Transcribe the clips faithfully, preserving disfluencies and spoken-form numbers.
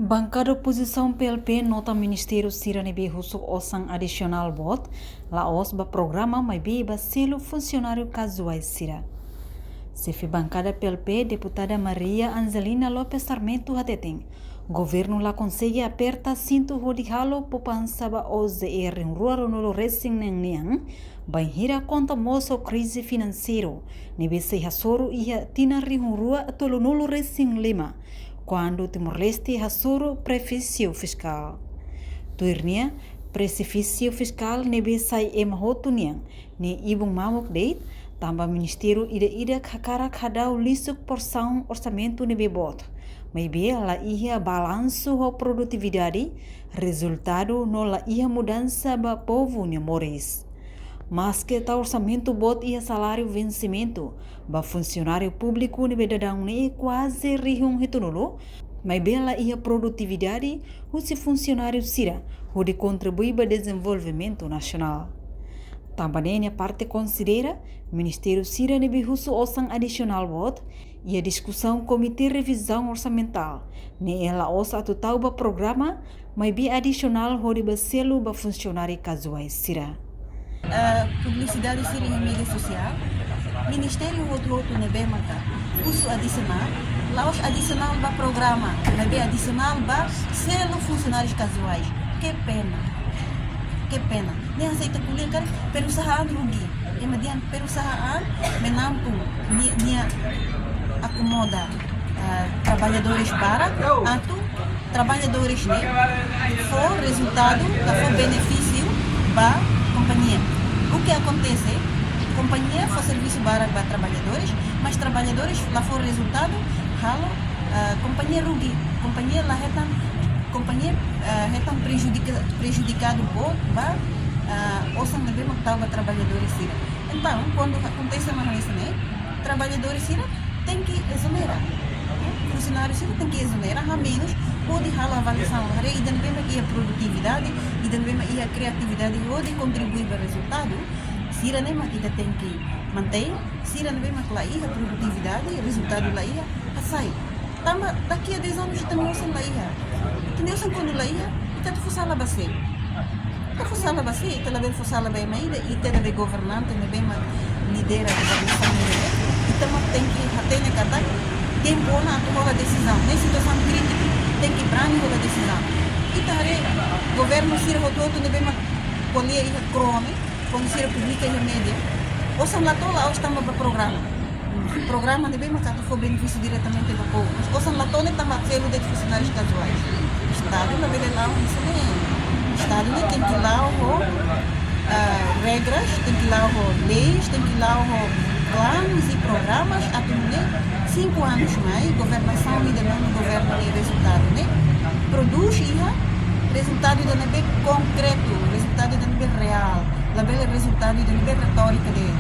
Bankada opozisaun P L P nota ministériu sira ne'ebé husu osan adisionál boot la'ós ba programa maibé ba selu funsionáriu kazuais sira. Xefe bankada P L P, deputada Maria Angelina Lopes Sarmento hateten, governu la konsege aperta sintu hodi halo poupansa ba O Z E rihun rua ruanulu resin neen nian, bainhira konta mós ho krize finanseiru ne'ebé sei hasoru iha tinan rihun rua tolunulu resin lima, kuandu Timor-Leste hasoru presifísiu fiskál. Tuir nia, presifísiu fiskál ne'ebé sai ema hotu nian ne'e ibun mamuk de'it, tanba ministériu ida-idak hakarak hadau lisuk porsaun orsamentu ne'ebé boot, maibé la iha balansu ho produtividade, rezultadu no la iha mudansa ba povu nia moris. Maske tau orsamentu boot iha saláriu vensimentu ba funsionáriu públiku ne'ebé daudaun ne'e kuaze rihun hitunulu, maibé la iha produtividade husi funsionáriu sira hodi kontribui ba dezenvolvimentu nasionál. Tanba ne'e nia parte konsidera, ministériu sira ne'ebé husu osan adisionál boot iha diskusaun Komité Revizaun Orsamentál ne'e la'ós atu tau ba programa, maibé adisionál hodi ba selu ba funsionáriu kazuais sira. Eh, publisidade sira iha média sosiál, ministériu hotu-hotu ne'ebé maka husu adisionál, la'ós adisionál ba programa, maibé adisionál ba selu funsionárius kazuais. Que pena. Que pena. Ne'e hanesan ita ko'alia karik, perusahaan rugi. Ema dehan perusahaan menampung ni-, nia akomoda, ah, traballadores barak, atu traballadores ne'e fó rezultadu, ka fó benefísiu ba kompañia. O que acontece? Kompañia fó servisu barak ba traballadores, mas traballadores la fó rezultadu, halo, ah, kompañia rugi, kompañia la hetan, kompañia, ah, hetan prejudika-, prejudikadu boot ba, ah, osan ne'ebé mak tau ba traballadores sira. Entaun, kuandu akontese mak hanesan ne'e, traballadores sira tenke ezonera. Funsionáriu sira tenke ezonera, a menus hodi halo avaliasaun, haree ida ne'ebé mak iha produtividade, ida ne'ebé mak iha kriatividade hodi kontribui ba rezultadu, sira ne'e mak ita tenke mantein, sira ne'ebé mak la iha produtividade, rezultadu la iha, hasai. Tanba daqui a dez anos ita-nia osan la iha. Ita-nia osan kuandu la iha, ita atu fó sala ba sé? Ita fó sala ba sé? Ita labele fó sala ba ema ida, ita ne'ebé governante, ne'ebé mak lidera governasaun ne'e. Ita mak tenke hatene katak tempu ona atu hola desizaun. Ne'e situasaun krítiku, tenke brani hola desizaun. Ita haree governu sira hotu-hotu ne'ebé mak ko'alia iha kro'o ne'e, kuandu sira publika iha média, osan la to'o la'ós tanba ba programa. Programa ne'ebé maka atu fó benefísiu diretamente ba povu. Mas osan la to'o ne'e tanba selu de'it funsionárius kazuais. Estadu labele la'o hanesan ne'e. Estadu ne'e tenke la'o ho, ah, regras, tenke la'o ho leis, tenke la'o ho planos e programas atu nune'e cinco anos mai, governasaun ida nonu governu nia rezultadu ne'e prodús iha rezultadu ida ne'ebé konkretu, rezultadu ida ne'ebé reál, labele rezultadu ida ne'ebé retórika de'it.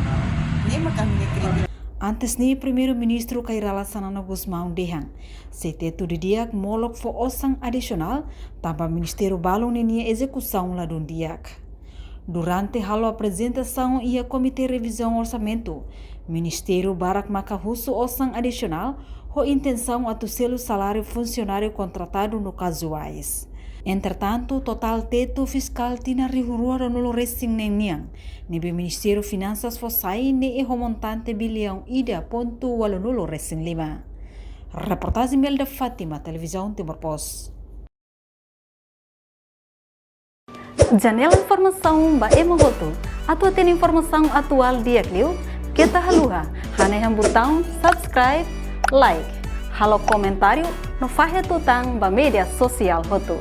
Ne'e mak ami-nia krítika. Antes ne'e, Primeiru-Ministru Kay Rala Xanana Gusmão dehan, sei tetu didi'ak molok fó osan adisionál, tanba ministériu balun ninia ezekusaun ladún di'ak. Durante halo aprezentasaun iha Komité Revizaun Orsamentu, ministériu barak maka husu osan adisionál ho intensaun atu selu saláriu funsionáriu kontratadu no kazuais. Entretantu, totál tetu fiskál tinan rihun rua ruanulu resin neen nian ne'ebé Ministériu Finansas fó sai ne'e ho montante biliaun ida pontu ualunulu resin lima. Reportajen Imelda Fátima, Televizaun Timor Post. Janela informasaun ba ema hotu. Atu hatene informasaun atuál di'ak liu, keta haluha hanehan butaun subscribe, like, halo komentáriu no fahe tutan ba média sosiál hotu.